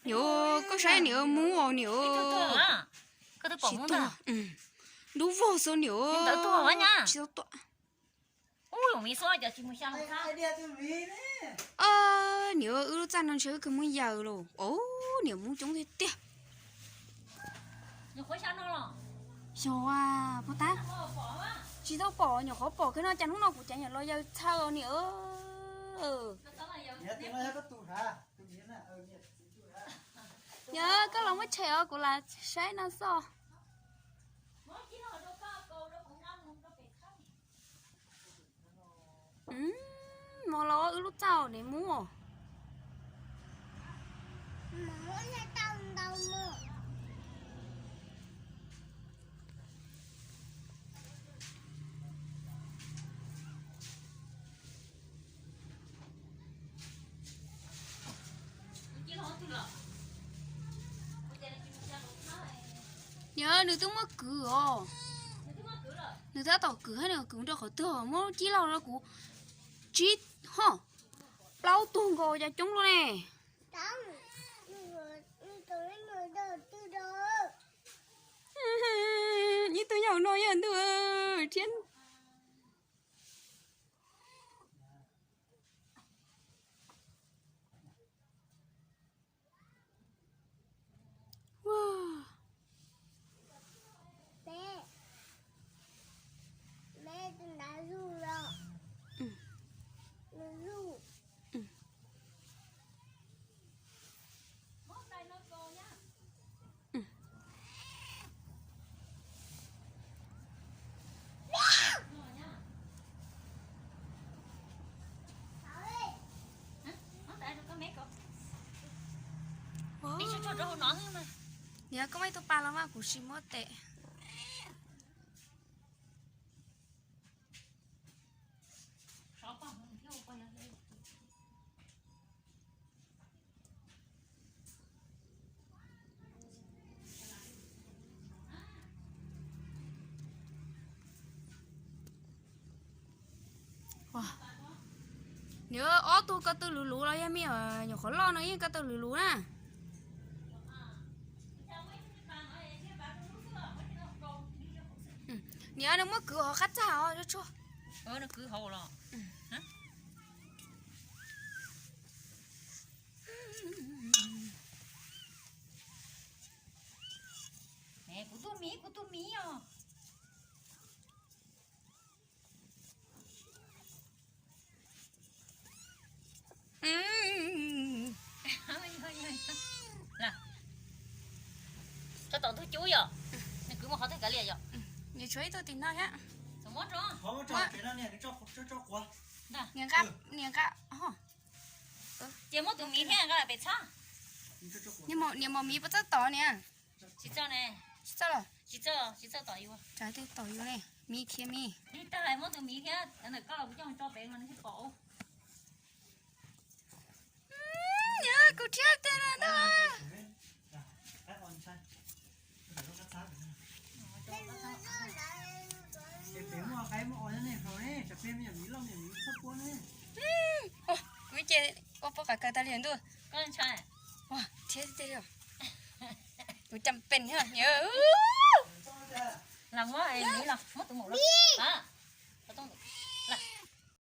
Niam, koj saib niam, muab niam. Tsis tuag, lub vog xwb niam. Tsis tau tuaj. Niam, wb lub txaj no ntshe wb kawg muab yaws los. Niam, muab coob tiag tiag. Yog, puas tab? Tsis tau pom, nyuam qhuav pom kiag no cas hnub no kuv cav nyuam los yaws txhaws niam. Yog koj los muab tshem os, kuv lam saib no xwb. Mos los wb lub txaj ne muab. Niam, nws twb muab kwv os. Nws tab tom kwv thiab, nws kwv nrog qhov twg, muab cib lauj rau kuv. Tsib ho plaub tug nkaus, cas coob luaj ne. Ib tug nyob hauv no yog ntuj thiab. Niam, koj muaj ib tug pas los mas kuv sim muab tes. Niam, ob tug ko tw luv luv los yog me nyuam qhuav loj no yeej ko tw luv luv na. Niam, nws muab kwv hauv qab txaj os, tsuag tsuag. Nws kwv hauv los. Kuv tus miv, kuv tus miv os. Tso tom ntug cub yom. Nws kwv mus qhov twg kav liam yom. Nws tshuav ib tug tim no thiab. Niam nqa, niam nqa. Ces muab tus miv thiab nqa pem txhab. Niam mos miv puas txawj tod niam? Tsis txawj ne. Tsis txawj los? Tsis txawj, tsis txawj tom yus. Tsam tej tom yus ne, miv khiav miv. Lig tag muab tus miv thiab ntawm koj los kuv coj mus tso pem no nws thiaj pom. Niam, kuv rhiab tej no ntag. Kuv ces ua poj qav kaws tas li ntuj. Rhiab tej li. Kuv cam pes niam. Los muab miv los, muab tus maum los.